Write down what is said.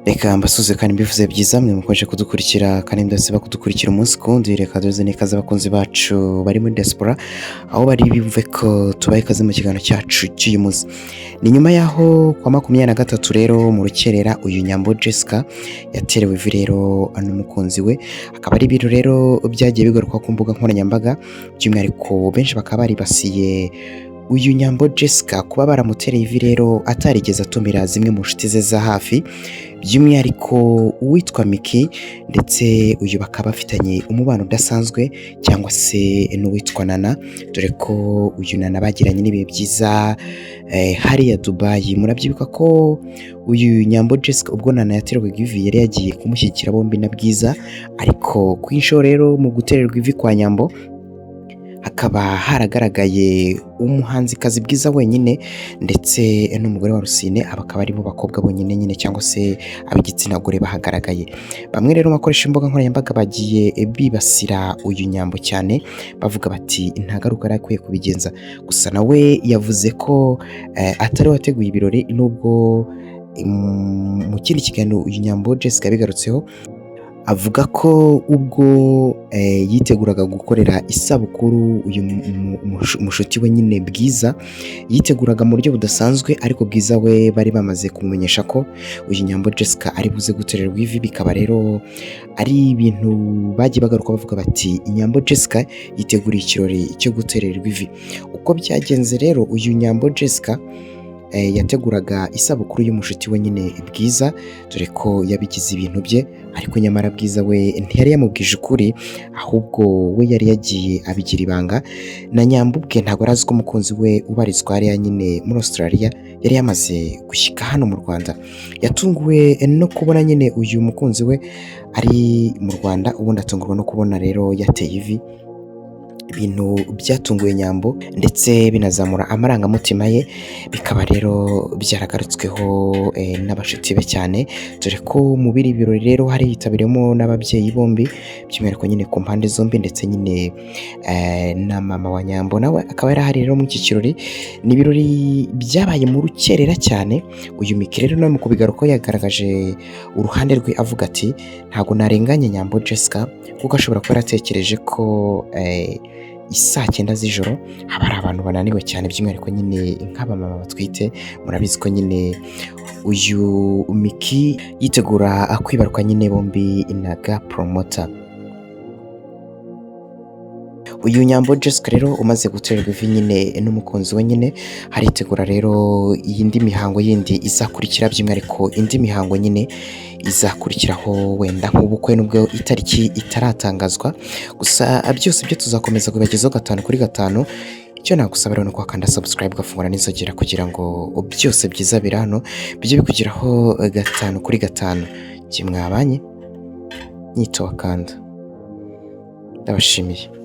Reka mbasuze kandi mbivuze byiza mwe mukomeje kudukurikira kandi mudasiba kudukurikira umunsi ku wundi. Reka duze n'ikaze abakunzi bacu bari muri diaspora aho bari, bumve ko tubaye ikaze mu kiganiro cyacu cy'uyu munsi. Ni nyuma y'aho kwa 23 rero mu rukerera uyu Nyambo Jessica yaterewe ivi rero n'umukunzi we, akaba ari ibintu rero byagiye bigaruka ku mbuga nkoranyambaga, by'umwihariko benshi bakaba baribasiye uyu Nyambo Jessica kuba baramutereye ivi rero atarigeze atumira zimwe mu nshuti ze za hafi, by'umwihariko uwitwa Miki, ndetse uyu bakaba bafitanye umubano udasanzwe, cyangwa se n'uwitwa Nana, dore ko uyu Nana bagiranye n'ibihe byiza hariya Dubai. Murabyibuka ko uyu Nyambo Jessica ubwo Nana yaterwaga ivi yari yagiye kumushyigikira bombi na Bwiza, ariko ku inshuro rero mu gutererwa ivi kwa Nyambo hakaba haragaragaye umuhanzikazi Bwiza wenyine ndetse n'umugore wa Rusine. Aba akaba aribo bakobwa bonyine nyine cyangwa se ab'igitsina gore bahagaragaye. Bamwe rero bakoresha imbuga nkoranyambaga bagiye bibasira uyu Nyambo cyane, bavuga bati ntagaruka yari akwiye kubigenza. Gusa nawe yavuze ko atari we wateguye ibirori, nubwo mu kindi kiganiro uyu Nyambo Jessica yabigarutseho avuga ko ubwo yiteguraga gukorera isabukuru uyu mushuti we nyine Bwiza, yiteguraga mu buryo budasanzwe, ariko Bwiza we bari bamaze kumumenyesha ko uyu Nyambo Jessica ari buze gutererwa ivi. Bikaba rero ari ibintu bagiye bagaruka bavuga bati Nyambo Jessica yiteguriye ikirori cyo gutererwa ivi. Uko byagenze rero, uyu Nyambo Jessica yateguraga isabukuru y'umushuti we nyine Bwiza, dore ko yabigize ibintu bye, ariko nyamara Bwiza we ntiyari yamubwije ukuri, ahubwo we yari yagiye abigira ibanga. Na Nyambo ubwe ntabwo yari azi ko umukunzi we ubarizwa hariya nyine muri Australia yari yamaze gushyika hano mu Rwanda. Yatunguwe no kubona nyine uyu mukunzi we ari mu Rwanda, ubundi atungurwa no kubona rero yateye ivi, ibintu byatunguye Nyambo ndetse binazamura amarangamutima ye. Bikaba rero byaragarutsweho n'abashuti be cyane, dore ko mu biri birori rero hari hitabiriwemo n'ababyeyi bombi, by'umwihariko nyine ku mpande zombi, ndetse nyine na mama wa Nyambo nawe akaba yari ahari rero muri iki kirori. Ni ibirori byabaye mu rukerera cyane. Uyu Miki rero nawe mu kubigarukaho yagaragaje uruhande rwe avuga ati ntabwo narenganya Nyambo Jessica, kuko ashobora kuba yaratekereje ko isaa 9 z'ijoro haba hari abantu bananiwe cyane, by'umwihariko nyine nk'abamama batwite. Murabizi ko nyine uyu Miki yitegura kwibaruka nyine bombi na Ga Promoter. Uyu Nyambo Jessica rero umaze gutererwa ivi nyine n'umukunzi we nyine, haritegura rero iyindi mihango yindi izakurikira, by'umwihariko indi mihango nyine izakurikiraho wenda nk'ubukwe, nubwo itariki itaratangazwa. Gusa byose byo tuzakomeza kubibagezaho gatanu kuri gatanu. Icyo nagusaba rero ni ukwakanda subscribe, ugafungura n'inzogera, kugira ngo byose byiza biri hano bijye bikugeraho gatanu kuri gatanu. Njye mwabanye nyito wakanda, ndabashimiye.